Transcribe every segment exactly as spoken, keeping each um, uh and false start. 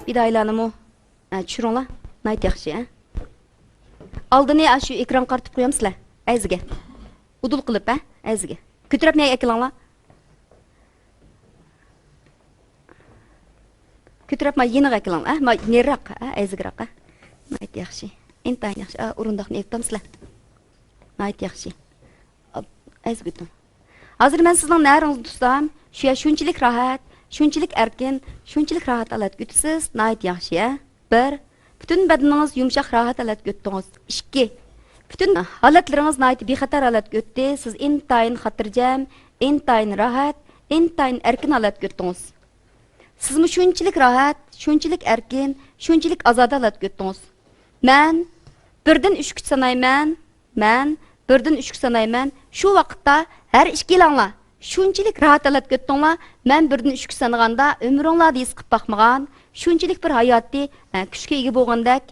پىدائىيلارنىمۇ، ھە، چۈشۈرۈڭلار. ناھايىتى ياخشى، ھە. ئالدىنى ئاشۇ ئېكرانغا قارىتىپ قويامسىلەر؟ ئەيزىگە. ئۇدۇل قىلىپ، ھە؟ ئەيزىگە. كۆتۈرۈپ مېڭە ئەكېلىڭلار. كۆتۈرۈپ ما يېنىغا ئەكېلىڭلار، ھە؟ ما نېرىراق، ھە؟ ئەيزىگىراق، ھە؟ ناھايىتى ياخشى. ئىنتايىن ياخشى. ئا، ئورۇندۇقنى ئېلىپ تۇرامسىلەر؟ ناھايىتى ياخشى. ئەزگۈتۈڭ. ھازىر مەن سىزنىڭ نەرىڭىزنى تۇتسام، شۇ يەر شۇنچىلىك راھەت، شۇنچىلىك ئەركىن، شۇنچىلىك راھەت ھالەتكە ئۆتىسىز، ناھايىتى ياخشى، ھە؟ بىر، پۈتۈن بەدىنىڭىز يۇمشاق راھەت ھالەتكە ئۆتتىڭىز. ئىككى، پۈتۈن ھالەتلىرىڭىز ناھايىتى بىخەتەر ھالەتكە ئۆتتى، سىز ئىنتايىن خاتىرجەم، ئىنتايىن راھەت، ئىنتايىن ئەركىن ھالەتكە ئۆتتىڭىز. سىزمۇ شۇنچىلىك راھەت، شۇنچىلىك ئەركىن، شۇنچىلىك ئازادە ھالەتكە ئۆتتىڭىز. مەن بىردىن ئۈچكىچە سانايمەن، مەن بىردىن ئۈچكە سانايمەن. شۇ ۋاقىتتا ھەر ئىككىلەڭلار شۇنچىلىك راھەت ھالەتكە ئۆتتۈڭلار، مەن بىردىن ئۈچكە سانىغاندا ئۆمرۈڭلاردا ھېس قىلىپ باقمىغان شۇنچىلىك بىر ھاياتىي، ئە، كۈچكە ئىگە بولغاندەك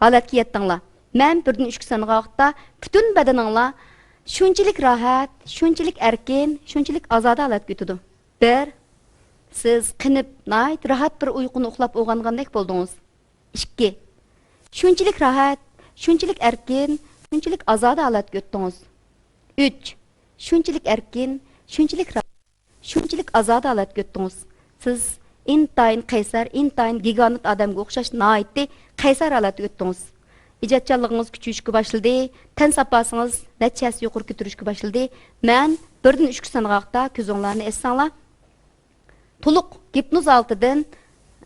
ھالەتكە يەتتىڭلار. مەن بىردىن ئۈچكە سانىغان ۋاقىتتا پۈتۈن بەدىنىڭلار شۇنچىلىك راھەت، شۇنچىلىك ئەركىن، شۇنچىلىك ئازادە ھالەتكە ئۆتىدۇ. بىر، سىز قېنىپ، ناھايىتى راھەت بىر ئۇيقۇنى ئۇخلاپ ئويغانغاندەك بولدىڭىز. ئىككى، شۇنچىلىك راھەت، شۇنچىلىك ئەركىن، شۇنچىلىك ئازادە ھالەتكە ئۆتتىڭىز. ئۈچ، شۇنچىلىك ئەركىن، شۇنچىلىك راھەت، شۇنچىلىك ئازادە ھالەتكە ئۆتتىڭىز. سىز ئىنتايىن قەيسەر، ئىنتايىن گىگانت ئادەمگە ئوخشاش ناھايىتى قەيسەر ھالەتتە ئۆتتىڭىز. ئىجادچانلىقىڭىز كۈچىيىشكە باشلىدى، تەن ساپاسىڭىز نەچچە ھەسسە يۇقىرى كۆتۈرۈشكە باشلىدى. مەن بىردىن ئۈچكە سانىغاندا كۆزۈڭلارنى ئاچساڭلار، تولۇق گىپنوز ھالىتىدىن،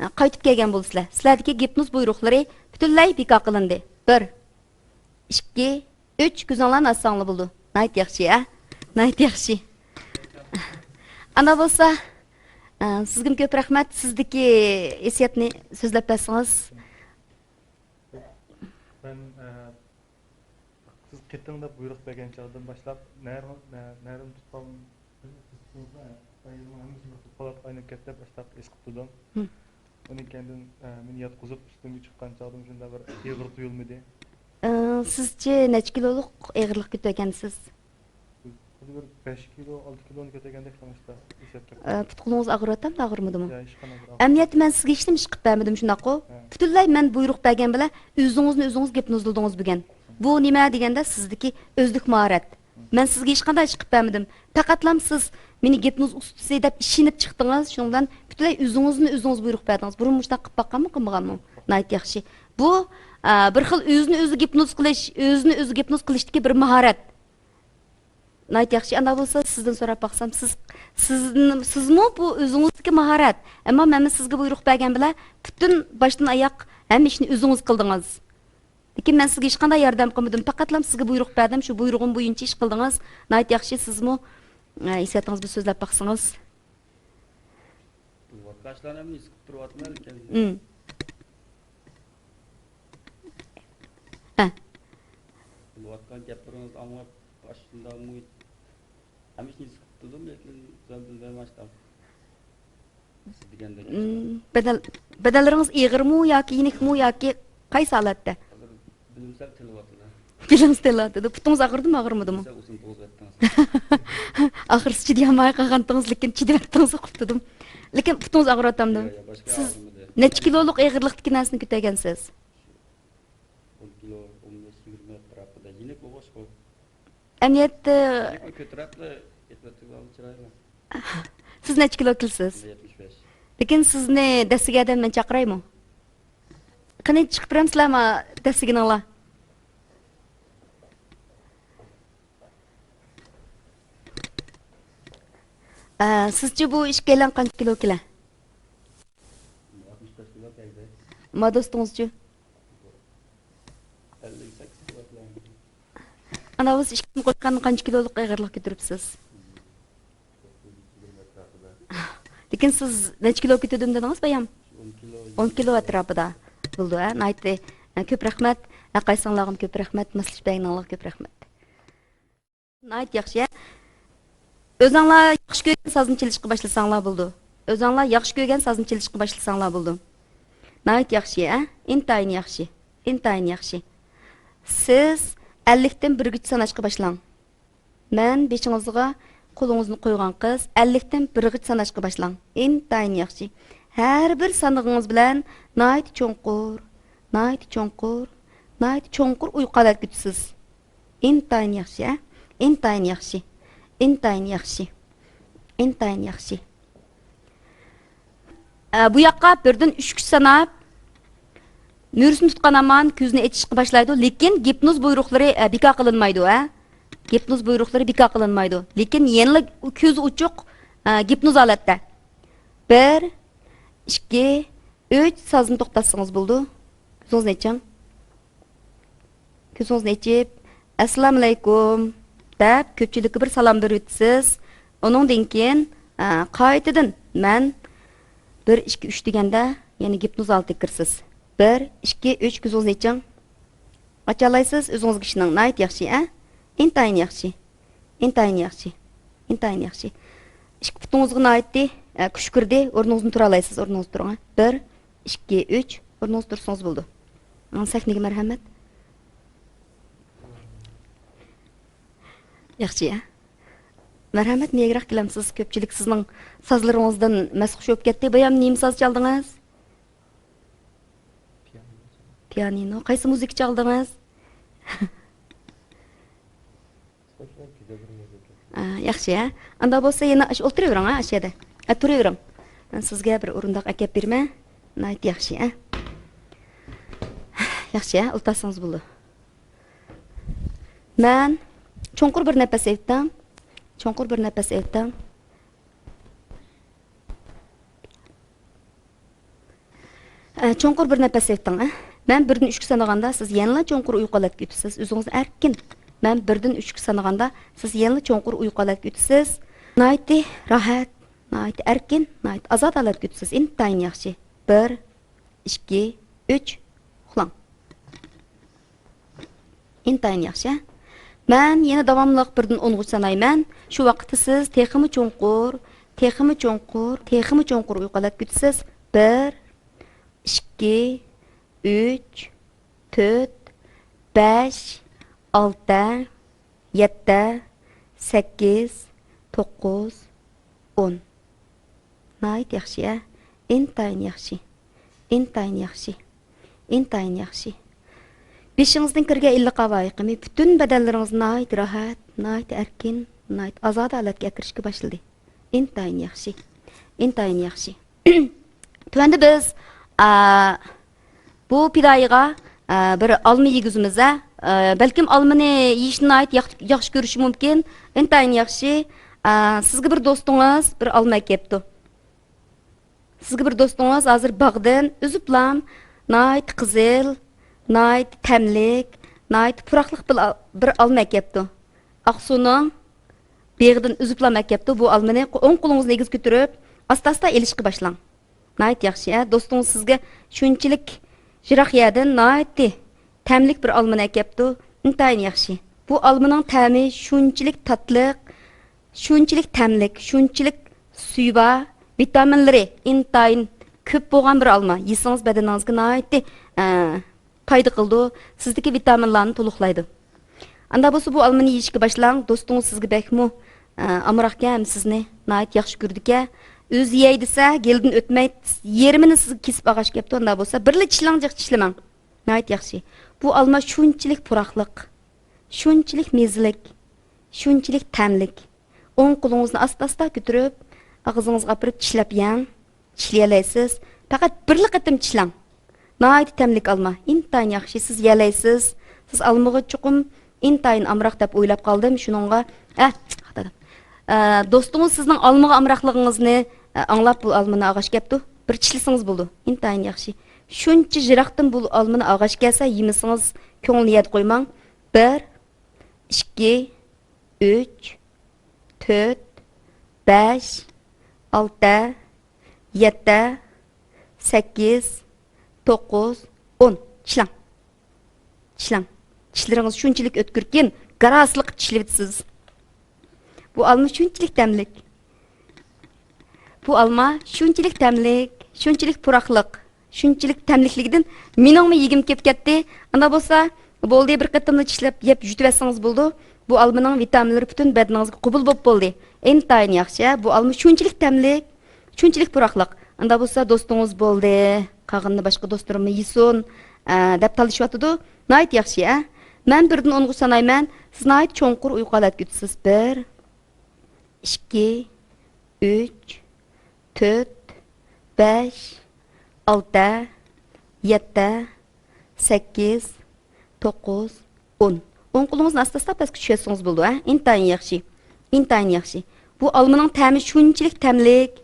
ئە، قايتىپ كەلگەن بولىسىلەر. سىلەردىكى گىپنوز بۇيرۇقلىرى پۈتۈنلەي بىكار قىلىندى. بىر، ئىككى، ئۈچ، كۆزۈڭلارنى ئاچساڭلار بولىدۇ. ناھايىتى ياخشى، ھە؟ ناھايىتى ياخشى. ئانا بولسا، ئە، سىزگىمۇ كۆپ رەھمەت. سىزدىكى ھېسسىياتنى سۆزلەپ بەرسىڭىز. مەن، ئە، سىز قېتىڭ دەپ بۇيرۇق بەرگەن چاغدىن باشلاپ، نەرىڭ-، نە-، نەرىڭ تۇتقان، ئايىغىمنىڭ ھەممىسى بىر قۇلۇپ قالاتتى، ئايلىنىپ كەتتى دەپ ئاشتاق ھېس قىلىپ تۇردۇم. ھىم. ئۇنىڭ كەينىدىن، ئە، مېنى ياتقۇزۇپ، ئۈستۈمگە چىققان چاغدىمۇ شۇنداق بىر ئېغىر تۇيۇلمىدى. ئە، سىزچە نەچچە كىلولۇق ئېغىرلىق كۆتۈرگەنسىز؟ خۇددى بىر بەش كىلو، ئالتە كىلونى كۆتەرگەندەك قىلمىشتا ھېسىيات كەپتۇ. ئە، پۇت-قولىڭىز ئاغرىۋاتامدۇ، ئاغرىمىدىمۇ؟ يا، ھېچقانداق بىر ئاغرىق. ئەمەلىيەتتە مەن سىزگە ھېچنېمە ئىش قىلىپ بەرمىدىم، شۇنداققۇ؟ ھە. پۈتۈنلەي مەن بۇيرۇق بەرگەن بىلەن ئۆزىڭىزنى ئۆزىڭىز گىپنوزلىدىڭىز بۈگۈن. بۇ نېمە دېگەندە سىزدىكى ئۆزلۈك ماھارەت. مەن سىزگە ھېچقانداق ئىش قىلىپ بەرمىدىم. پەقەتلام سىز مېنى گىپنوز ئۇستىسى دەپ ئىشىنىپ چىقتىڭىز، شۇنىڭ بىلەن پۈتۈنلەي ئۆزىڭىزنى ئۆزىڭىز بۇيرۇق بەردىڭىز. بۇرۇن مۇشۇنداق قىلىپ باققانمۇ، قىلمىغانمۇ؟ ناھايىتى ياخشى. بۇ، ئە، بىر خىل ئۆزىنى ئۆزى گىپنوز قىلىش، ئۆزىنى ئۆزى گىپنوز قىلىشتىكى بىر ماھارەت. ناھايىتى ياخشى. ئانداق بولسا سىزدىن سوراپ باقسام، سىز، سىزدىن، سىزمۇ بۇ ئۆزىڭىزدىكى ماھارەت. ئەمما مەن سىزگە بۇيرۇق بەرگەن بىلەن پۈتۈن باشتىن ئاياق ھەممە ئىشنى ئۆزىڭىز قىلدىڭىز. لېكىن مەن سىزگە ھېچقانداق ياردەم قىلمىدىم. پەقەتلا سىزگە بۇيرۇق بەردىم. شۇ بۇيرۇغۇم بويىچە ئىش قىلدىڭىز. ناھايىتى ياخشى. سىزمۇ، ئە، ھېسسىياتىڭىزنى سۆزلەپ باقسىڭىز. قىلىۋاتقان ئىشلارنى ھەممىنى ھېس قىلىپ تۇرۇۋاتىمەن، لېكىن ھە. قىلىۋاتقان گەپلىرىڭىزنى ئاڭلاپ، ئاشۇنداق مۇھىت، ھەممە ئىشنى ھېس قىلىپ تۇردۇم، لېكىن سەن بىلمەيمەن ئاشۇنداق. سىز دېگەندەك. بەدەل، بەدەللىرىڭىز ئېغىرمۇ ياكى يېنىكمۇ ياكى قايسى ھالەتتە؟ ھازىر بىلىمسەل تىلىۋاتىدۇ. بىلىڭىز تىلىۋاتىدۇ. پۇتىڭىز ئاغرىدىمۇ، ئاغرىمىدىمۇ؟ بىلىمسەل ئۇزۇن توغۇز ئەتتىڭىز. ئاخىرسى چىدىيالماي قالغانتىڭىز، لېكىن چىدىۋەتتىڭىز، قوپتۇدۇم. لېكىن پۇتىڭىز ئاغرىۋاتامدۇ؟ يا، يا، باشقا سىز ئاغرىمىدى. نەچچە كىلولۇق ئېغىرلىقتىكى نەرسىنى كۆتەرگەنسىز؟ ئون كىلو، ئون بەش، يىگىرمە ئەتراپىدا. يېنىك بولغاچقۇ. ئەمەلىيەتتە يېنىكنى كۆتۈرەپلا ئېتىۋەتتىڭىز، چىرايلىق. سىز نەچچە كىلو كېلىسىز؟ يەتمىش بەش. لېكىن سىزنى دەسسىگەن ئادەم مەن چاقىرايمۇ؟ قېنى، چىقىپ بېرەمسىلەر ما دەسسىگىنىڭلار؟ ئە، سىزچە بۇ ئىككىيلەن قانچە كىلو كېلە؟ ئاتمىش بەش كىلو كەلدى. ما دوستىڭىزچۇ؟ ئەللىك سەككىز كىلو كېلە. ئانا بولسا ئىككىسىنى قوشقاندا قانچە كىلولۇق ئېغىرلىق كۆتۈرۈپسىز؟ لېكىن سىز نەچچە كىلو كۆتۈردۈم دېدىڭىز بايام؟ ئون كىلو. ئون كىلو ئەتراپىدا بولىدۇ، ھە؟ ناھايىتى، ھە، كۆپ رەھمەت. ھەر قايسىڭلارغىمۇ كۆپ رەھمەت، ماسلىشىپ بەرگىنىڭلارغا كۆپ رەھمەت. ناھايىتى ياخشى، ھە؟ ئۆزۈڭلار ياخشى كۆرگەن سازنى چېلىشقا باشلىساڭلار بولىدۇ. ئۆزۈڭلار ياخشى كۆرگەن سازنى چېلىشقا باشلىساڭلار بولىدۇ. ناھايىتى ياخشى، ھە؟ ئىنتايىن ياخشى. ئىنتايىن ياخشى. سىز ئەللىكتىن بىرگىچە ساناشقا باشلاڭ. مەن بېشىڭىزغا قولىڭىزنى قويغان قىز، ئەللىكتىن بىرگىچە ساناشقا باشلاڭ. ئىنتايىن ياخشى. ھەر بىر سانىغىڭىز بىلەن ناھايىتى چوڭقۇر، ناھايىتى چوڭقۇر، ناھايىتى چوڭقۇر ئۇيقۇ ھالەتكە ئۆتىسىز. ئىنتايىن ياخشى، ھە؟ ئىنتايىن ياخشى، ئىنتايىن ياخشى، ئىنتايىن ياخشى. ئە، بۇ ياققا بىردىن ئۈچكىچە ساناپ، مۈرىسىنى تۇتقان ھامان كۆزىنى ئېچىشقا باشلايدۇ، لېكىن گىپنوز بۇيرۇقلىرى، ئە، بىكار قىلىنمايدۇ، ھە؟ گىپنوز بۇيرۇقلىرى بىكار قىلىنمايدۇ، لېكىن يەنىلا كۆزى ئوچۇق، ئە، گىپنوز ھالەتتە. بىر، ئىككى، ئۈچ، سازنى توختاتسىڭىز بولىدۇ. كۆزىڭىزنى ئېچىڭ. كۆزىڭىزنى ئېچىپ، «ئەسسالامۇئەلەيكۇم» دەپ، كۆپچىلىككە بىر سالام بېرىۋېتىسىز. ئۇنىڭدىن كېيىن، ئە، قايتىدىن مەن بىر، ئىككى، ئۈچ دېگەندە، يەنە گىپنوز ھالىتىگە كىرىسىز. بىر، ئىككى، ئۈچ، كۆزىڭىزنى ئېچىڭ. ئاچالايسىز، ئۆزىڭىزگە ئىشىنىڭ. ناھايىتى ياخشى، ئە؟ ئىنتايىن ياخشى. ئىنتايىن ياخشى. ئىنتايىن ياخشى. ئىككى پۇتىڭىزغا ناھايىتى، ئە، كۈچ كىردى. ئورنىڭىزدىن تۇرالايسىز، ئورنىڭىزدا تۇرۇڭ، ھە؟ بىر، ئىككى، ئۈچ، ئورنىڭىزدا تۇرسىڭىز بولىدۇ. ئاڭ سەھنىگە مەرھەمەت. ياخشى، ھە؟ مەرھەمەت، نېگىراق كېلەمسىز؟ كۆپچىلىك سىزنىڭ سازلىرىڭىزدىن مەستخۇش بولۇپ كەتتى. بايام نېمە ساز چالدىڭىز؟ پىيانىنو. قايسى مۇزىكا چالدىڭىز؟ ئا، ياخشى، ھە؟ ئاندا بولسا يەنە ئاشۇ ئولتۇرۇۋېرىڭ، ھە، ئاشۇ يەردە. ھە، تۇرۇۋېرىڭ. مەن سىزگە بىر ئورۇنداق ئەكەپ بېرىمەن. ناھايىتى ياخشى، ھە؟ ياخشى، ھە؟ ئولتۇرسىڭىز بولىدۇ. مەن چوڭقۇر بىر نەپەس ئېلىپ تۇرۇڭ. چوڭقۇر بىر نەپەس ئېلىپ تۇرۇڭ. ئە، چوڭقۇر بىر نەپەس ئېلىپ تۇرۇڭ، ئە. مەن بىردىن ئۈچكە سانىغاندا، سىز يەنىلا چوڭقۇر ئۇيقۇ ھالەتكە ئۆتىسىز. ئۆزىڭىزنى ئەركىن. مەن بىردىن ئۈچكە سانىغاندا، سىز يەنىلا چوڭقۇر ئۇيقۇ ھالەتكە ئۆتىسىز. ناھايىتى راھەت، ناھايىتى ئەركىن، ناھايىتى ئازادە ھالەتكە ئۆتىسىز. ئىنتايىن ياخشى. بىر، ئىككى، ئۈچ، ئۇخلاڭ. ئىنتايىن ياخشى. مەن يەنە داۋاملىق بىردىن ئونغىچە سانايمەن. شۇ ۋاقىتتا سىز تېخىمۇ چوڭقۇر، تېخىمۇ چوڭقۇر، تېخىمۇ چوڭقۇر ئۇيقۇ ھالەتكە ئۆتىسىز. بىر، ئىككى، ئۈچ، تۆت، بەش، ئالتە، يەتتە، سەككىز، توققۇز، ئون. ناھايىتى ياخشى، ھە؟ ئىنتايىن ياخشى. ئىنتايىن ياخشى. ئىنتايىن ياخشى. بېشىڭىزدىن كىرگەن ئىللىق ھاۋا ئېقىمى پۈتۈن بەدەنلىرىڭىزنى ناھايىتى راھەت، ناھايىتى ئەركىن، ناھايىتى ئازادە ھالەتكە ئەكىرىشكە باشلىدى. ئىنتايىن ياخشى. ئىنتايىن ياخشى. تۆۋەندە بىز، ئا، بۇ پىدائىيغا، ئە، بىر ئالما يېگۈزىمىز، ھە؟ ئە، بەلكىم ئالمىنى يېيىشنى ناھايىتى ياق-، ياخشى كۆرۈشى مۇمكىن. ئىنتايىن ياخشى. ئە، سىزگە بىر دوستىڭىز بىر ئالما ئەكەپتۇ. سىزگە بىر دوستىڭىز ھازىر باغدىن ئۈزۈپلام ناھايىتى قىزىل، ناھايىتى تەملىك، ناھايىتى پۇراقلىق بىر ئال-، بىر ئالما ئەكەپتۇ. ئاقسۇنىڭ بېغىدىن ئۈزۈپلام ئەكەپتۇ. بۇ ئالمىنى قو-، ئوڭ قولىڭىزنى ئېگىز كۆتۈرۈپ، ئاستا-ئاستا ئېلىشقا باشلاڭ. ناھايىتى ياخشى، ھە؟ دوستىڭىز سىزگە شۇنچىلىك يىراق يەردىن ناھايىتى تەملىك بىر ئالمىنى ئەكەپتۇ. ئىنتايىن ياخشى. بۇ ئالمىنىڭ تەمى شۇنچىلىك تاتلىق، شۇنچىلىك تەملىك، شۇنچىلىك سۈيى بار، ۋىتامىنلىرى ئىنتايىن كۆپ بولغان بىر ئالما. يېسىڭىز بەدىنىڭىزگە ناھايىتى، ئە، پايدا قىلىدۇ، سىزدىكى ۋىتامىنلارنى تولۇقلايدۇ. ئاندا بولسا بۇ ئالمىنى يېيىشكە باشلاڭ، دوستىڭىز سىزگە بەكمۇ، ئە، ئامراقكەن، ھەم سىزنى ناھايىتى ياخشى كۆرىدىكەن. ئۆزى يەي دېسە، گېلىدىن ئۆتمەي يېرىمىنى سىزگە كېسىپ ئالغاچ كەپتۇ، ئاندا بولسا بىرلا چىشلەڭ، جىق چىشلىمەڭ. ناھايىتى ياخشى. بۇ ئالما شۇنچىلىك پۇراقلىق، شۇنچىلىك مېزىلىك، شۇنچىلىك تەملىك. ئوڭ قولىڭىزنى ئاستا-ئاستا كۆتۈرۈپ، ئاغزىڭىزغا ئاپىرىپ چىشلەپ يەڭ. چىشلىيەلەيسىز. پەقەت بىرلا قېتىم چىشلەڭ. ناھايىتى تەملىك ئالما. ئىنتايىن ياخشى. سىز يەلەيسىز. سىز ئالمىغا چوقۇم ئىنتايىن ئامراق دەپ ئويلاپ قالدىم. شۇنىڭغا، ئە، توختىدىم. ئە، دوستىڭىز سىزنىڭ ئالمىغا ئامراقلىقىڭىزنى، ئە، ئاڭلاپ بۇ ئالمىنى ئالغاچ كەپتۇ. بىر چىشلىسىڭىز بولىدۇ. ئىنتايىن ياخشى. شۇنچە يىراقتىن بۇ ئالمىنى ئالغاچ كەلسە، يېمىسىڭىز كۆڭلىنى يەردە قويماڭ. بىر، ئىككى، ئۈچ، تۆت، بەش، ئالتە، يەتتە، سەككىز، توققۇز، ئون. چىشلەڭ. چىشلەڭ. چىشلىرىڭىز شۇنچىلىك ئۆتكۈركىن، گاراسلىق چىشلىۋېتىسىز. بۇ ئالما شۇنچىلىك تەملىك. بۇ ئالما شۇنچىلىك تەملىك، شۇنچىلىك پۇراقلىق، شۇنچىلىك تەملىكلىكىدىن مېنىڭمۇ يېگۈم كېلىپ كەتتى. ئانداق بولسا، بولدى، بىر قېتىملا چىشلەپ يەپ يۇتۇۋەتسىڭىز بولىدۇ. بۇ ئالمىنىڭ ۋىتامىنلىرى پۈتۈن بەدىنىڭىزگە قوبۇل بولۇپ بولدى. ئىنتايىن ياخشى، ھە؟ بۇ ئالما شۇنچىلىك تەملىك، شۇنچىلىك پۇراقلىق. ئاندا بولسا دوستىڭىز بولدى، قالغىنىنى باشقا دوستلىرىممۇ يېسۇن، ئە، دەپ تالىشىۋاتىدۇ. ناھايىتى ياخشى، ئە. مەن بىردىن ئونغىچە سانايمەن، سىز ناھايىتى چوڭقۇر ئۇيقۇ ھالەتكە ئۆتىسىز. بىر، ئىككى، ئۈچ، تۆت، بەش، ئالتە، يەتتە، سەككىز، توققۇز، ئون. ئوڭ قولىڭىزنى ئاستا-ئاستا پەسكە چۈشۈرسىڭىز بولىدۇ، ھە؟ ئىنتايىن ياخشى. ئىنتايىن ياخشى. بۇ ئالمىنىڭ تەمى شۇنچىلىك تەملىك،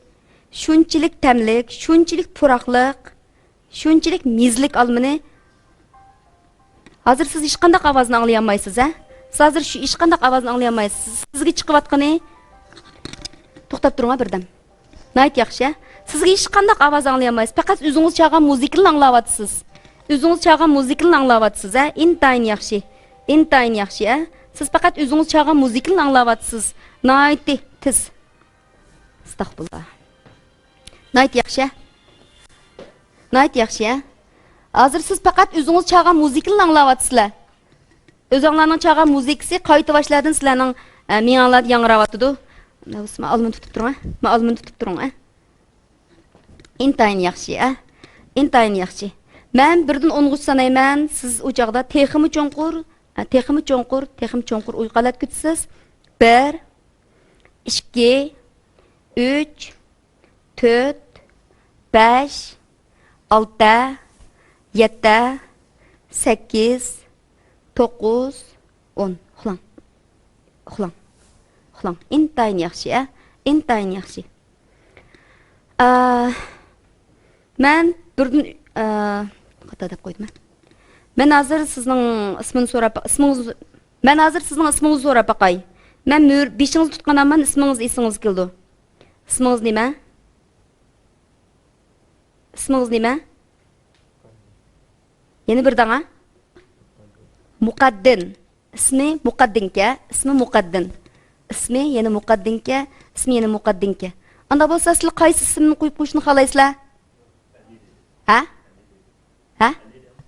شۇنچىلىك تەملىك، شۇنچىلىك پۇراقلىق، شۇنچىلىك مېزىلىك ئالمىنى. ھازىر سىز ھېچقانداق ئاۋازنى ئاڭلىيالمايسىز، ھە؟ سىز ھازىر شۇ ھېچقانداق ئاۋازنى ئاڭلىيالمايسىز. سىزگە چىقىۋاتقىنى، توختاپ تۇرۇڭ، ھە، بىردەم. ناھايىتى ياخشى، ھە؟ سىزگە ھېچقانداق ئاۋاز ئاڭلىيالمايسىز. پەقەت ئۆزىڭىز چالغان مۇزىكىنىلا ئاڭلاۋاتىسىز. ئۆزىڭىز چالغان مۇزىكىنىلا ئاڭلاۋاتىسىز، ھە؟ ئىنتايىن ياخشى. ئىنتايىن ياخشى، ھە؟ سىز پەقەت ئۆزىڭىز چالغان مۇزىكىنىلا ئاڭلاۋاتىسىز. ناھايىتى تېز. ئەستەغپۇرۇللا. ناھايىتى ياخشى، ھە؟ ناھايىتى ياخشى، ھە؟ ھازىر سىز پەقەت ئۆزىڭىز چالغان مۇزىكىنىلا ئاڭلاۋاتىسىلەر. ئۆزۈڭلارنىڭ چالغان مۇزىكىسى قايتىۋاشلاردىن سىلەرنىڭ، ئە، مېڭەڭلاردا ياڭراۋاتىدۇ. مانا بۇ، مانا ئالمىنى تۇتۇپ تۇرۇڭ، ھە؟ مانا ئالمىنى تۇتۇپ تۇرۇڭ، ھە؟ ئىنتايىن ياخشى، ھە؟ ئىنتايىن ياخشى. مەن بىردىن ئونغىچە سانايمەن، سىز ئۇ چاغدا تېخىمۇ چوڭقۇر، ئە، تېخىمۇ چوڭقۇر، تېخىمۇ چوڭقۇر ئۇيقۇ ھالەتكە ئۆتىسىز. بىر، ئىككى، ئۈچ، تۆت، بەش، ئالتە، يەتتە، سەككىز، توققۇز، ئون. ئۇخلاڭ. ئۇخلاڭ. ئۇخلاڭ. ئىنتايىن ياخشى، ھە؟ ئىنتايىن ياخشى. ئا، مەن بىردىن، ئا، خاتا دەپ قويدۇم مەن. مەن ھازىر سىزنىڭ ئىسمىنى سوراپ، ئىسمىڭىز، مەن ھازىر سىزنىڭ ئىسمىڭىزنى سوراپ باقاي. مەن مۈر-، بېشىڭىزنى تۇتقان ھامان ئىسمىڭىز ئېسىڭىزگە كېلىدۇ. ئىسمىڭىز نېمە؟ ئىسمىڭىز نېمە؟ يەنە بىر داڭا. مۇقەددىن. ئىسمى مۇقەددىنكە، ئىسمى مۇقەددىن. ئىسمى يەنە مۇقەددىنكە، ئىسمى يەنە مۇقەددىنكە. ئاندا بولسا سىلەر قايسى ئىسىمنى قويۇپ قويۇشنى خالايسىلەر؟ ھە؟ ھە؟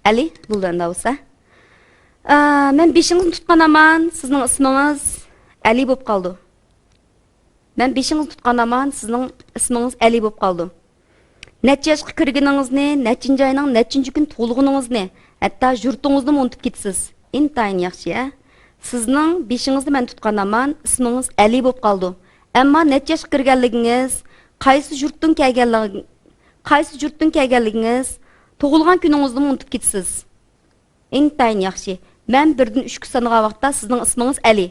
ئەلى؟ بولدى ئاندا بولسا. ئا، مەن بېشىڭىزنى تۇتقان ھامان سىزنىڭ ئىسمىڭىز ئەلى بولۇپ قالىدۇ. مەن بېشىڭىزنى تۇتقان ھامان سىزنىڭ ئىسمىڭىز ئەلى بولۇپ قالىدۇ. نەچچە ياشقا كىرگىنىڭىزنى، نەچچىنچى ئاينىڭ نەچچىنچى كۈنى تۇغۇلغىنىڭىزنى، ھەتتا يۇرتىڭىزنىمۇ ئۇنتۇپ كېتىسىز. ئىنتايىن ياخشى، ھە؟ سىزنىڭ بېشىڭىزنى مەن تۇتقان ھامان ئىسمىڭىز ئەلى بولۇپ قالىدۇ. ئەمما نەچچە ياشقا كىرگەنلىكىڭىز، قايسى يۇرتتىن كەلگەنلىكىڭ-، قايسى يۇرتتىن كەلگەنلىكىڭىز، تۇغۇلغان كۈنىڭىزنىمۇ ئۇنتۇپ كېتىسىز. ئىنتايىن ياخشى. مەن بىردىن ئۈچكە سانىغان ۋاقىتتا سىزنىڭ ئىسمىڭىز ئەلى.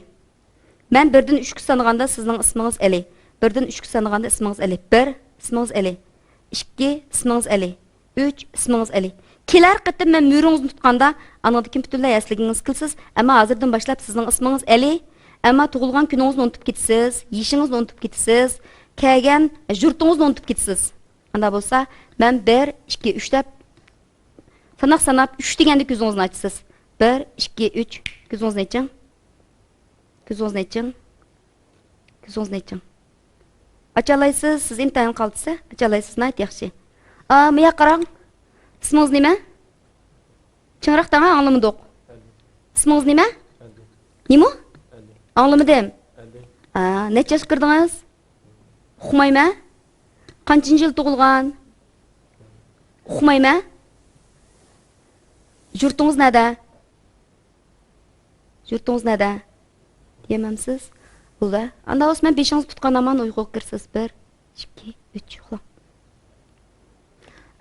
مەن بىردىن ئۈچكە سانىغاندا سىزنىڭ ئىسمىڭىز ئەلى. بىردىن ئۈچكە سانىغاندا ئىسمىڭىز ئەلى. بىر، ئىسمىڭىز ئەلى. ئىككى، ئىسمىڭىز ئەلى. ئۈچ، ئىسمىڭىز ئەلى. كېلەر قېتىم مەن مۈرىڭىزنى تۇتقاندا، ئانىڭدىن كېيىن پۈتۈنلەي ئەسلىگىڭىز كېلىسىز. ئەمما ھازىردىن باشلاپ سىزنىڭ ئىسمىڭىز ئەلى. ئەمما تۇغۇلغان كۈنىڭىزنى ئۇنتۇپ كېتىسىز، يېشىڭىزنى ئۇنتۇپ كېتىسىز، كەلگەن يۇرتىڭىزنى ئۇنتۇپ كېتىسىز. ئاندا بولسا، مەن بىر، ئىككى، ئۈچ دەپ ساناق ساناپ، ئۈچ دېگەندە كۆزىڭىزنى ئاچىسىز. بىر، ئىككى، ئۈچ. كۆزىڭىزنى ئېچىڭ. كۆزىڭىزنى ئېچىڭ. كۆزىڭىزنى ئېچىڭ. ئاچالايسىز، سىز ئىنتايىن قالتىس، ئاچالايسىز، ناھايىتى ياخشى. ئا، مۇياققا قاراڭ. ئىسمىڭىز نېمە؟ چىڭراق دەڭە، ئاڭلىمىدۇق. ئىسمىڭىز نېمە؟ نېمە؟ ئاڭلىمىدىم. ئا، نەچچە ياشقا كىردىڭىز؟ ئۇقمايمەن. قانچىنچى يىل تۇغۇلغان؟ ئۇقمايمەن. يۇرتىڭىز نەدە؟ يۇرتىڭىز نەدە؟ دېيەلمەمسىز؟ بولدى. ئاندا بولسا مەن بېشىڭىزنى تۇتقان ھامان ئۇيقۇغا كىرىسىز. بىر، ئىككى، ئۈچ، ئۇخلاڭ.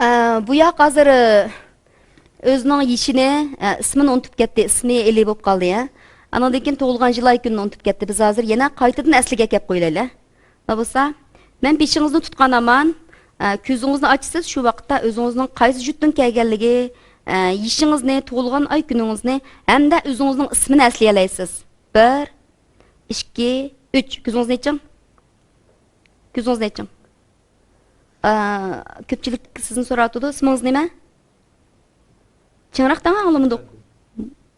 ئە، بۇ ياق ھازىر، ئە، ئۆزىنىڭ يېشىنى، ئە، ئىسمىنى ئۇنتۇپ كەتتى. ئىسمى ئېلى بولۇپ قالدى، يا. ئانىڭدىن كېيىن تۇغۇلغان يىل ئاي كۈنىنى ئۇنتۇپ كەتتى. بىز ھازىر يەنە قايتىدىن ئەسلىگە ئەكەپ قويۇلايلى. بولسا، مەن بېشىڭىزنى تۇتقان ھامان، ئە، كۆزىڭىزنى ئاچىسىز، شۇ ۋاقىتتا ئۆزىڭىزنىڭ قايسى جۇتتىن كەلگەنلىكى، ئە، يېشىڭىزنى، تۇغۇلغان ئاي كۈنىڭىزنى ھەمدە ئۆزىڭىزنىڭ ئىسمىنى ئەسلىيەلەيسىز. بىر، ئىككى، ئۈچ. كۆزىڭىزنى ئېچىڭ. كۆزىڭىزنى ئېچىڭ. ئە، كۆپچىلىك سىزنى سوراۋاتىدۇ، ئىسمىڭىز نېمە؟ چىڭراق دەڭە، ئاڭلىمىدۇق.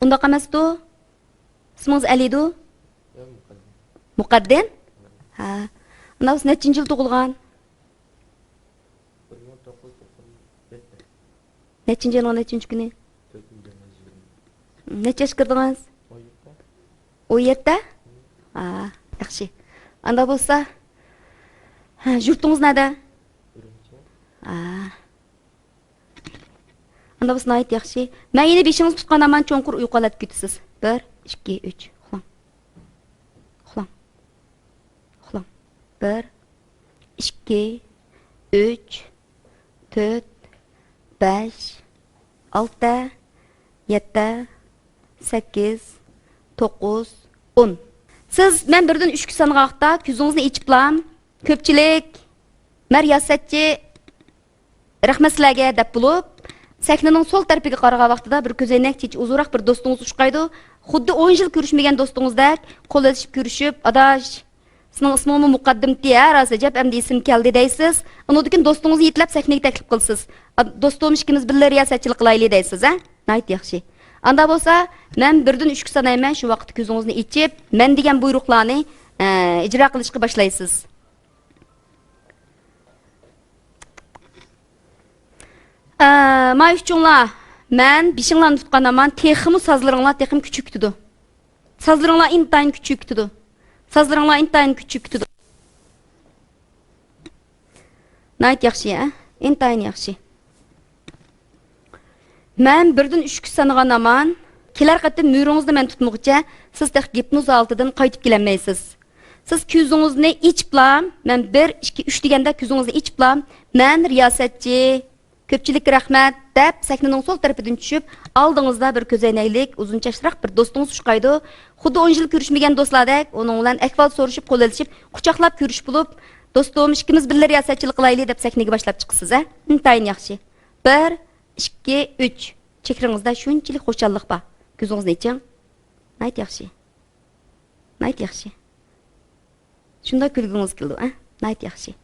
ئۇنداق ئەمەستۇ؟ ئىسمىڭىز ئەلىدۇ؟ مۇقەددىن؟ ھە. ئۇنداق بولسا نەچچىنچى يىل تۇغۇلغان؟ نەچچىنچى يىلنىڭ نەچچىنچى كۈنى؟ نەچچە ياشقا كىردىڭىز؟ ئون يەتتە؟ ھە، ياخشى. ئاندا بولسا، ھە، يۇرتىڭىز نەدە؟ ئۈرۈمچى. ئا. ئانداق بولسا ناھايىتى ياخشى. مەن يەنە بېشىڭىزنى تۇتقان ھامان چوڭقۇر ئۇيقۇ ھالەتكە كېتىسىز. بىر، ئىككى، ئۈچ. ئۇخلاڭ. ئۇخلاڭ. ئۇخلاڭ. بىر، ئىككى، ئۈچ، تۆت، بەش، ئالتە، يەتتە، سەككىز، توققۇز، ئون. سىز مەن بىردىن ئۈچكە سانىغان ۋاقىتتا كۆزىڭىزنى ئېچىپلا، كۆپچىلىك، مەن رىياسەتچى، رەھمەت سىلەرگە دەپ بولۇپ، سەھنىنىڭ سول تەرىپىگە قارىغان ۋاقتىدا بىر كۆزەينەك چېچى ئۇزۇنراق بىر دوستىڭىز ئۇچرايدۇ. خۇددى ئون يىل كۆرۈشمىگەن دوستىڭىزدەك قول ئېلىشىپ كۆرۈشۈپ، ئاداش، سېنىڭ ئىسمىڭمۇ مۇقەددىمتى، ھە، راست ئەجەب، ئەمدى ئېسىمگە كەلدى دەيسىز. ئۇنىڭدىن كېيىن دوستىڭىزنى يېتىلەپ سەھنىگە تەكلىپ قىلىسىز. ئا، دوستۇم، ئىككىمىز بىللە رىياسەتچىلىك قىلايلى دەيسىز، ھە؟ ناھايىتى ياخشى. ئاندا بولسا، مەن بىردىن ئۈچكە سانايمەن، شۇ ۋاقىتتا كۆزىڭىزنى ئېچىپ، مەن دېگەن بۇيرۇقلارنى، ئە، ئىجرا قىلىشقا باشلايسىز. ئە، ما ئۈچۈڭلار، مەن بېشىڭلارنى تۇتقان ھامان تېخىمۇ سازلىرىڭلار تېخىمۇ كۈچىيىپ كېتىدۇ. سازلىرىڭلار ئىنتايىن كۈچىيىپ كېتىدۇ. سازلىرىڭلار ئىنتايىن كۈچىيىپ كېتىدۇ. ناھايىتى ياخشى، ھە؟ ئىنتايىن ياخشى. مەن بىردىن ئۈچكە سانىغان ھامان، كېلەر قېتىم مۈرىڭىزنى مەن تۇتمىغۇچە، سىز تېخى گىپنوز ھالىتىدىن قايتىپ كېلەلمەيسىز. سىز كۆزىڭىزنى ئېچىپلا، مەن بىر، ئىككى، ئۈچ دېگەندە كۆزىڭىزنى ئېچىپلا، مەن رىياسەتچى، كۆپچىلىككە رەھمەت دەپ، سەھنىنىڭ سول تەرىپىدىن چۈشۈپ، ئالدىڭىزدا بىر كۆزەينەكلىك، ئۇزۇن چاچراق بىر دوستىڭىز ئۇچرايدۇ. خۇددى ئون يىل كۆرۈشمىگەن دوستلاردەك، ئۇنىڭ بىلەن ئەھۋال سورىشىپ، قول ئېلىشىپ، قۇچاقلاپ كۆرۈشۈپ بولۇپ، دوستۇم، ئىككىمىز بىللە رىياسەتچىلىك قىلايلى دەپ سەھنىگە باشلاپ چىقىسىز، ھە؟ ئىنتايىن ياخشى. بىر، ئىككى، ئۈچ. چېھرىڭىزدە شۇنچىلىك خۇشاللىق بار. كۆزىڭىزنى ئېچىڭ. ناھايىتى ياخشى. ناھايىتى ياخشى. شۇنداق كۈلگۈڭىز كېلىدۇ، ھە؟ ناھايىتى ياخشى.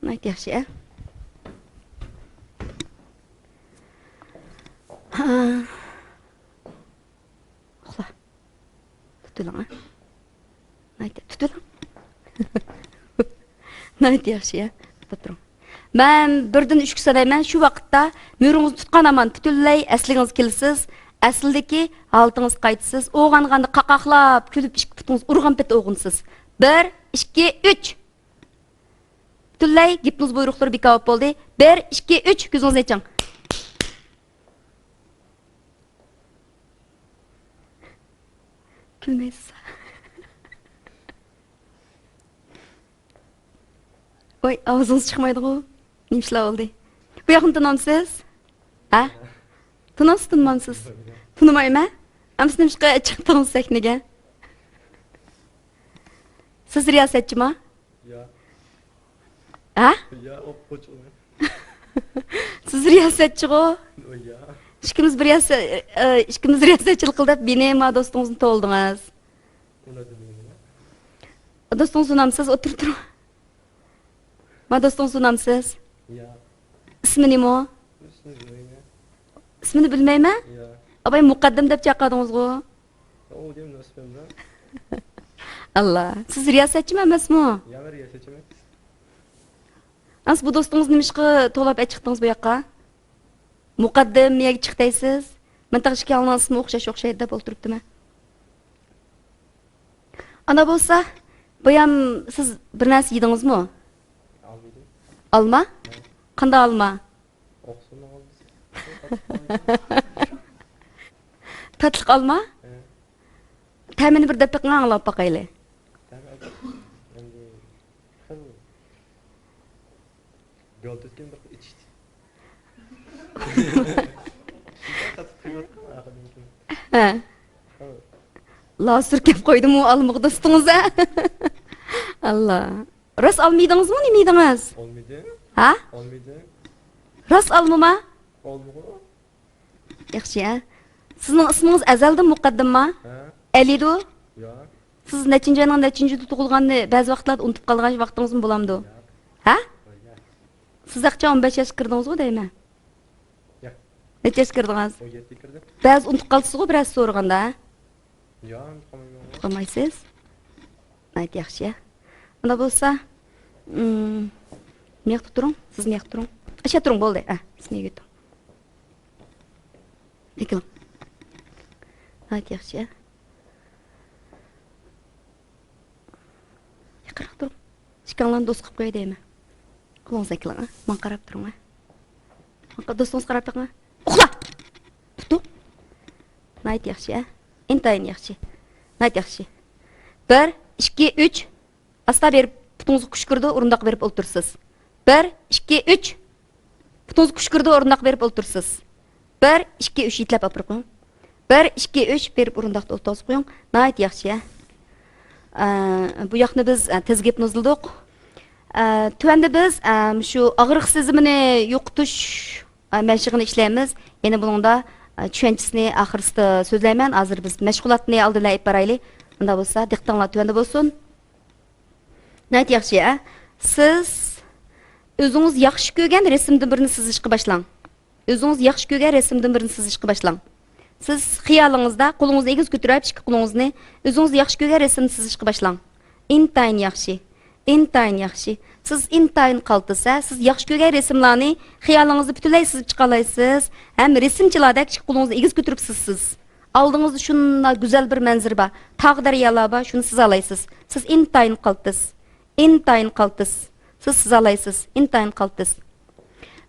ناھايىتى ياخشى، ھە؟ ھا. ئۇخلا. تۇتۇۋېلىڭ، ھە؟ ناھايىتى، تۇتۇۋېلىڭ. ناھايىتى ياخشى، ھە؟ توختاپ تۇرۇڭ. مەن بىردىن ئۈچكە سانايمەن، شۇ ۋاقىتتا مۈرىڭىزنى تۇتقان ھامان پۈتۈنلەي ئەسلىڭىزگە كېلىسىز، ئەسلىدىكى ھالىتىڭىزگە قايتىسىز، ئويغانغاندا قاقاقلاپ كۈلۈپ ئىككى پۇتىڭىزنى ئۇرغان پېتى ئويغىنىسىز. بىر، ئىككى، ئۈچ. پۈتۈنلەي گىپنوز بۇيرۇقلىرى بىكار بولۇپ بولدى. بىر، ئىككى، ئۈچ، كۆزىڭىزنى ئېچىڭ. كۈلمەيسىز. ۋاي، ئاۋازىڭىز چىقمايدىغۇ. نېمە ئىشلار بولدى؟ بۇ ياقنى تونۇمسىز؟ ھە؟ تونۇمسىز، تونۇمامسىز؟ تونۇمايمەن. ئەمىسە نېمىشقا چىقتىڭىز سەھنىگە؟ سىز رىياسەتچىما؟ يا. ھە؟ يا، ئوقۇغۇچى. سىز رىياسەتچىغۇ؟ يا. ئىككىمىز بىر رىياسە-، ئە، ئىككىمىز رىياسەتچىلىك قىل دەپ مېنى، ما دوستىڭىزنى توۋلىدىڭىز. ئۇنى دېمەيمەن. دوستىڭىزنى تونۇمسىز؟ ئولتۇرۇپ تۇرۇڭ. ما دوستىڭىزنى تونۇمسىز؟ يا. ئىسمى نېمە ئۇ؟ ئىسمىنى بىلمەيمەن. ئىسمىنى بىلمەيمەن؟ يا. ئاباي مۇقەددەم دەپ چاقىردىڭىزغۇ؟ ئۇ دېمەم ئىسمىمنى. ئاللا. سىز رىياسەتچىمۇ ئەمەسمۇ؟ يا، مەن رىياسەتچىمەن. ئەمىسە بۇ دوستىڭىزنى نېمىشقا توۋلاپ ئەچىقتىڭىز بۇ ياققا؟ مۇقەددەم نېگە چىق دەيسىز؟ مەن تېخى ئىككىڭلارنىڭ ئىسمى ئوخشاش، ئوخشايدۇ دەپ ئولتۇرۇپتىمەن. ئانا بولسا، بايام سىز بىر نەرسە يېدىڭىزمۇ؟ ئالما يېدىم. ئالما؟ ھە. قانداق ئالما؟ ئوخشىمىغان. تاتلىق ئالما؟ ھە. تەمىنى بىر دەپ بېقىڭ، ئاڭلاپ باقايلى. تەمى ئەمدى خېلى گۆل تۆككەن بىر ئىچىشتى. ھە. لا سۈركەپ قويدىمۇ ئالمىغا دوستىڭىز، ھە؟ ئاللا. راست ئالما يېدىڭىزمۇ، نېمە يېدىڭىز؟ ئالما يېدىم. ھە؟ ئالما يېدىم. راست ئالمىما؟ ئالمىغۇ. ياخشى، ھە؟ سىزنىڭ ئىسمىڭىز ئەزەلدىن مۇقەددەمما؟ ھە. ئەلىدۇ؟ يا. سىز نەچچىنچى ئاينىڭ نەچچىنچى كۈنىدە تۇغۇلغاننى بەزى ۋاقىتلاردا ئۇنتۇپ قالغان ۋاقتىڭىزمۇ بولامدۇ؟ يا. ھە؟ يا. سىز ھەقچە ئون بەش ياشقا كىردىڭىزغۇ دەيمەن. يا. نەچچە ياشقا كىردىڭىز؟ ئون يەتتە كىردىم. بەزى ئۇنتۇپ قالىسىزغۇ بىرەرسى سورىغاندا، ھە؟ يا، ئۇنتۇپ قالمايمەن. ئۇنتۇپ قالمايسىز؟ ناھايىتى ياخشى، ھە. ئۇنداق بولسا، ئىم، مۇياقتا تۇرۇڭ، سىز مۇياقتا تۇرۇڭ. ئاشۇ تۇرۇڭ، بولدى. ھە، سىز مۇياقتا تۇرۇڭ. ئېكىلىڭ. ناھايىتى ياخشى، ھە. يېقىنراق تۇرۇڭ. ئىككىڭلارنى دوست قىلىپ قوياي دەيمەن. قولىڭىزنى ئەكىلىڭ، ھە. ماڭا قاراپ تۇرۇڭ، ھە. ماڭا، دوستىڭىزغا قاراپ بېقىڭ، ھە. ئۇخلا! تۇتۇڭ. ناھايىتى ياخشى، ھە. ئىنتايىن ياخشى. ناھايىتى ياخشى. بىر، ئىككى، ئۈچ. ئاستا بېرىپ پۇتىڭىزغا كۈچ كىرىدۇ، ئورۇنداققا بېرىپ ئولتۇرىسىز. بىر، ئىككى، ئۈچ. پۇتىڭىزغا كۈچ كىرىدۇ، ئورۇنداققا بېرىپ ئولتۇرىسىز. بىر، ئىككى، ئۈچ، يېتىلەپ ئاپىرىپ قويۇڭ. بىر، ئىككى، ئۈچ، بېرىپ ئورۇنداقتا ئولتۇرغۇزۇپ قويۇڭ. ناھايىتى ياخشى، ھە. ئە، بۇ ياقنى بىز، ئە، تېز گىپنوزلىدۇق. ئە، تۆۋەندە بىز، ئە، مۇشۇ ئاغرىق سېزىمىنى يوقىتىش، ئە، مەشىقىنى ئىشلەيمىز. يەنە بۇنىڭدا، ئە، چۈشەنچىسىنى ئاخىرسىدا سۆزلەيمەن. ھازىر بىز مەشغۇلاتنى ئالدىن ئېلىپ بارايلى. ئۇنداق بولسا، دىققىتىڭلار تۆۋەندە بولسۇن. ناھايىتى ياخشى، ھە. سىز ئۆزىڭىز ياخشى كۆرگەن رەسىمدىن بىرنى سىزىشقا باشلاڭ. ئۆزىڭىز ياخشى كۆرگەن رەسىمدىن بىرنى سىزىشقا باشلاڭ. سىز خىيالىڭىزدا قولىڭىزنى ئېگىز كۆتۈرۈپ، ئىككى قولىڭىزنى، ئۆزىڭىز ياخشى كۆرگەن رەسىمنى سىزىشقا باشلاڭ. ئىنتايىن ياخشى. ئىنتايىن ياخشى. سىز ئىنتايىن قالتىس، ھە. سىز ياخشى كۆرگەن رەسىملارنى خىيالىڭىزدا پۈتۈنلەي سىزىپ چىقالايسىز. ھەم رەسىمچىلاردەك ئىككى قولىڭىزنى ئېگىز كۆتۈرۈپ سىزىسىز. ئالدىڭىزدا شۇنداق گۈزەل بىر مەنزىرە بار، تاغ، دەريالار بار، شۇنى سىزالايسىز. سىز ئىنتايىن قالتىس. ئىنتايىن قالتىس. سىز سىزالايسىز. ئىنتايىن قالتىس.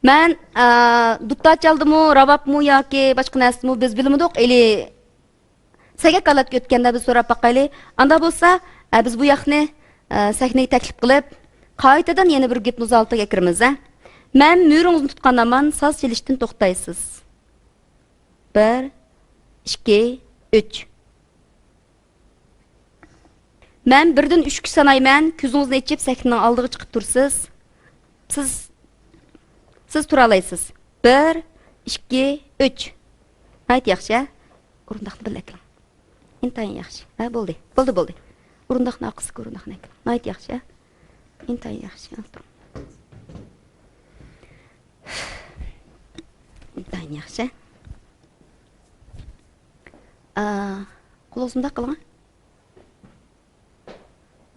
مەن، ئە، دۇتار چالدىمۇ، راۋابمۇ ياكى باشقا نەرسىمۇ بىز بىلمىدۇق. ئېلى سەگەك ھالەتكە ئۆتكەندە بىز سوراپ باقايلى. ئاندا بولسا، ئە، بىز بۇ ياقنى، ئە، سەھنىگە تەكلىپ قىلىپ، قايتىدىن يەنە بىر گىپنوز ھالىتىگە كىرىمىز، ھە. مەن مۈرىڭىزنى تۇتقان ھامان ساز چېلىشتىن توختايسىز. بىر، ئىككى، ئۈچ. مەن بىردىن ئۈچكە سانايمەن، كۆزىڭىزنى ئېچىپ سەھنىنىڭ ئالدىغا چىقىپ تۇرىسىز. سىز، سىز تۇرالايسىز. بىر، ئىككى، ئۈچ. ناھايىتى ياخشى، ھە؟ ئورۇنداقنى بىللە ئەكىلىڭ. ئىنتايىن ياخشى. ھە، بولدى. بولدى، بولدى. ئورۇنداقنى ئارقىسىغا ئورۇنداقنى ئەكىلىڭ. ناھايىتى ياخشى، ھە؟ ئىنتايىن ياخشى. ئولتۇرۇڭ. ئىنتايىن ياخشى. ئا، قولىڭىزنى مۇنداق قىلىڭ.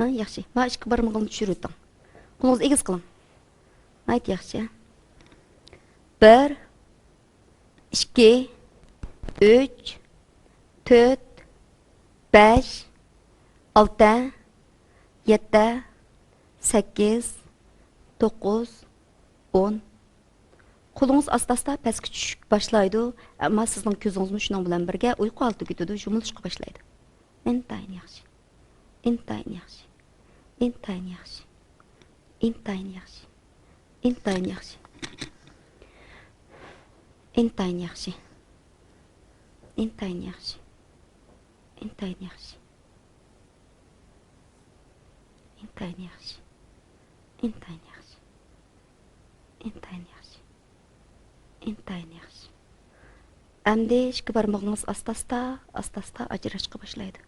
ھە، ياخشى. ما ئىككى بارمىقىڭىزنى چۈشۈرۈۋېتىڭ. قولىڭىزنى ئېگىز قىلىڭ. ناھايىتى ياخشى. بىر، ئىككى، ئۈچ، تۆت، بەش، ئالتە، يەتتە، سەككىز، توققۇز، ئون. قولىڭىز ئاستا-ئاستا پەسكە چۈشۈشكە باشلايدۇ، ئەمما سىزنىڭ كۆزىڭىزمۇ شۇنىڭ بىلەن بىرگە ئۇيقۇ ھالىتىگە كېتىدۇ، يۇمۇلۇشقا باشلايدۇ. ئىنتايىن ياخشى. ئىنتايىن ياخشى. ئىنتايىن ياخشى. ئىنتايىن ياخشى. ئىنتايىن ياخشى. ئىنتايىن ياخشى. ئىنتايىن ياخشى. ئىنتايىن ياخشى. ئىنتايىن ياخشى. ئىنتايىن ياخشى. ئىنتايىن ياخشى. ئەمدى ئىككى بارمىقىڭىز ئاستا-ئاستا، ئاستا-ئاستا ئاجراشقا باشلايدۇ.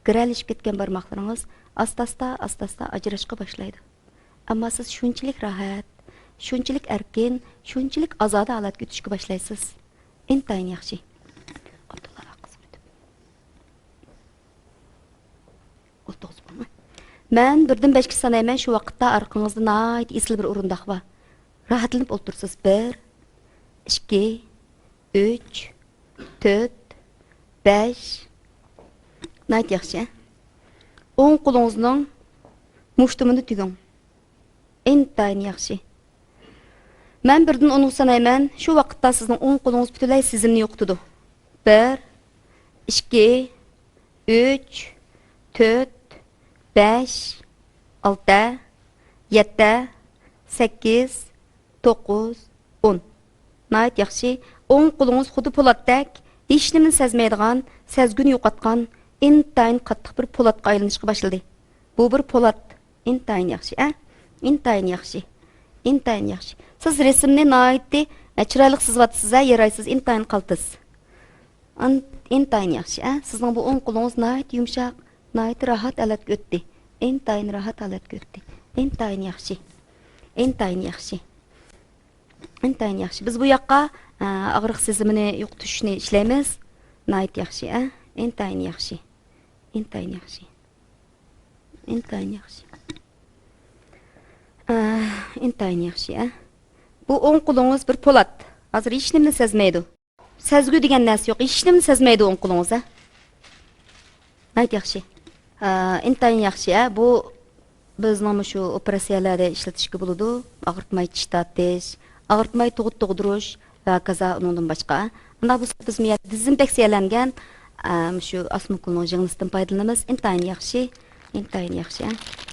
گىرەلىشىپ كەتكەن بارماقلىرىڭىز ئاستا-ئاستا، ئاستا-ئاستا ئاجراشقا باشلايدۇ. ئەمما سىز شۇنچىلىك راھەت، شۇنچىلىك ئەركىن، شۇنچىلىك ئازادە ھالەتكە ئۆتۈشكە باشلايسىز. ئىنتايىن ياخشى. ئابدۇللا ئاقىزىم ئۆتۈپ. ئولتۇرغۇزۇپ قويۇڭ. مەن بىردىن بەشكە سانايمەن، شۇ ۋاقىتتا ئارقىڭىزدا ناھايىتى ئېسىل بىر ئورۇنداق بار. راھەتلىنىپ ئولتۇرىسىز. بىر، ئىككى، ئۈچ، تۆت، بەش. ناھايىتى ياخشى. ئوڭ قولىڭىزنىڭ مۇشتۇمىنى تۈگۈڭ. ئىنتايىن ياخشى. مەن بىردىن ئونغا سانايمەن، شۇ ۋاقىتتا سىزنىڭ ئوڭ قولىڭىز پۈتۈنلەي سېزىمنى يوقىتىدۇ. بىر، ئىككى، ئۈچ، تۆت، بەش، ئالتە، يەتتە، سەككىز، توققۇز، ئون. ناھايىتى ياخشى. ئوڭ قولىڭىز خۇددى پولاتتەك، ھېچنېمىنى سەزمەيدىغان، سەزگۈنى يوقاتقان، ئىنتايىن قاتتىق بىر پولاتقا ئايلىنىشقا باشلىدى. بۇ بىر پولات. ئىنتايىن ياخشى، ئە؟ ئىنتايىن ياخشى. ئىنتايىن ياخشى. سىز رەسىمنى ناھايىتى، ئە، چىرايلىق سىزىۋاتىسىز، ھە، يارايسىز، ئىنتايىن قالتىس. ئىن-، ئىنتايىن ياخشى، ئە؟ سىزنىڭ بۇ ئوڭ قولىڭىز ناھايىتى يۇمشاق، ناھايىتى راھەت ھالەتكە ئۆتتى. ئىنتايىن راھەت ھالەتكە ئۆتتى. ئىنتايىن ياخشى. ئىنتايىن ياخشى. ئىنتايىن ياخشى. بىز بۇ ياققا، ئە، ئاغرىق سېزىمىنى يوقىتىشنى ئىشلەيمىز. ناھايىتى ياخشى، ئە؟ ئىنتايىن ياخشى. ئىنتايىن ياخشى. ئىنتايىن ياخشى. ئە، ئىنتايىن ياخشى، ئە. بۇ ئوڭ قولىڭىز بىر پولات. ھازىر ھېچنېمىنى سەزمەيدۇ. سەزگۈ دېگەن نەرسە يوق. ھېچنېمىنى سەزمەيدۇ ئوڭ قولىڭىز، ھە؟ ناھايىتى ياخشى. ئا، ئىنتايىن ياخشى، ھە؟ بۇ بىزنىڭ مۇشۇ ئوپېراتسىيەلەردە ئىشلىتىشكە بولىدۇ. ئاغرىتماي چىش تارتىش، ئاغرىتماي تۇغۇت تۇغدۇرۇش ۋە ھاكازا ئۇنىڭدىن باشقا. ئۇنداق بولسا بىز بۇ يەردە دېزىنفېكسىيەلەنگەن، ئا، مۇشۇ ئاسما ئوكۇلنىڭ يىڭنىسىدىن پايدىلىنىمىز. ئىنتايىن ياخشى، ئىنتايىن ياخشى، ھە؟